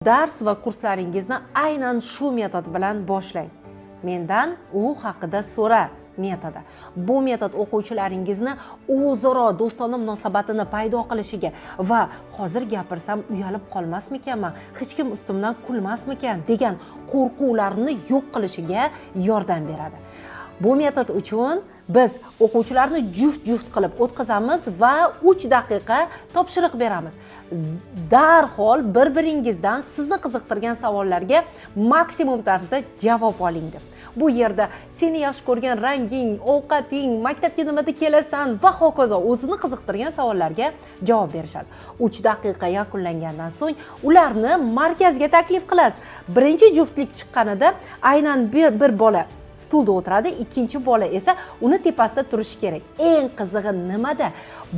Dars va kurslaringizni aynan shu metod bilan boshlang. "Mendan u haqida so'ra" metodi. Bu metod o'quvchilaringizni o'zaro do'stona munosabatini paydo qilishiga va "Hozir gapirsam, uyalib qolmasmikanman, hech kim ustimdan kulmasmikan?" degan qo'rquvlarni yo'q qilishiga yordam beradi. Bu metod uchun biz o'quvchilarni juft juft qilib o'tqazamiz va 3 daqiqa topshiriq beramiz. Darhol bir biringizdan sizni qiziqtirgan savollarga maksimum tarzda javob oling deb. Bu yerda seni yaxshi ko'rgan ranging, ovqating, maktabga nimada kelasan va hokazo, o'zini qiziqtirgan savollarga javob berishadi. 3 daqiqa yakunlangandan so'ng ularni markazga taklif qilasiz. Birinchi juftlik chiqqanida aynan bir bola stulda o'tiradi, ikkinchi bola esa uni tepasida turishi kerak. Eng qizig'i nimada?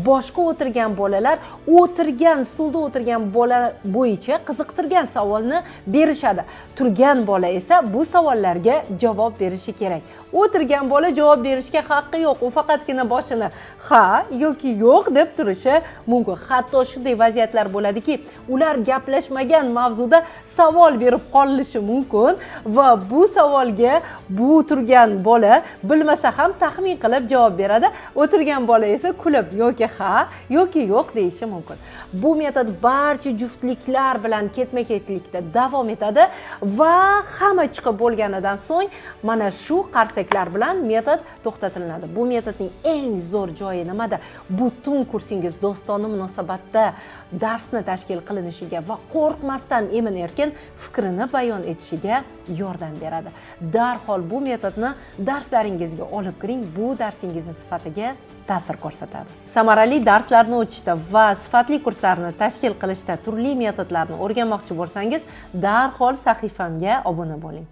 Boshqa o'tirgan bolalar o'tirgan stulda o'tirgan bola bo'yicha qiziqtirgan savolni berishadi. Turgan bola esa bu savollarga javob berishi kerak. O'tirgan bola javob berishga haqqi yo'q, u faqatgina boshini ha yoki yo'q deb turishi mumkin. Hatto shunday vaziyatlar bo'ladiki, ular gaplashmagan mavzuda savol berib qolinishi mumkin va bu savolga bu turgan bola bilmasa ham, taxmin qilib javob beradi. O'tirgan bola esa kulib yoki ha, yoki yo'q deyishi mumkin. Bu metod barcha juftliklar bilan ketma ketlikda davom etadi va hamma chiqib bo'lganidan so'ng mana shu qarsaklar bilan metod to'xtatilinadi. Bu metodning eng zo'r joyi nimada? Butun kursingiz do'stona munosabatda darsni tashkil qilinishiga va qo'rqmasdan emin erkin fikrini bayon etishiga yordam beradi. Darhol bu metodni darslaringizga olib kiring, bu darsingizni sifatiga ta'sir ko'rsatadi. Samarali darslarni o'tishda va sifatli kurslarni tashkil qilishda turli metodlarni o'rganmoqchi bo'lsangiz, darhol sahifamga obuna bo'ling.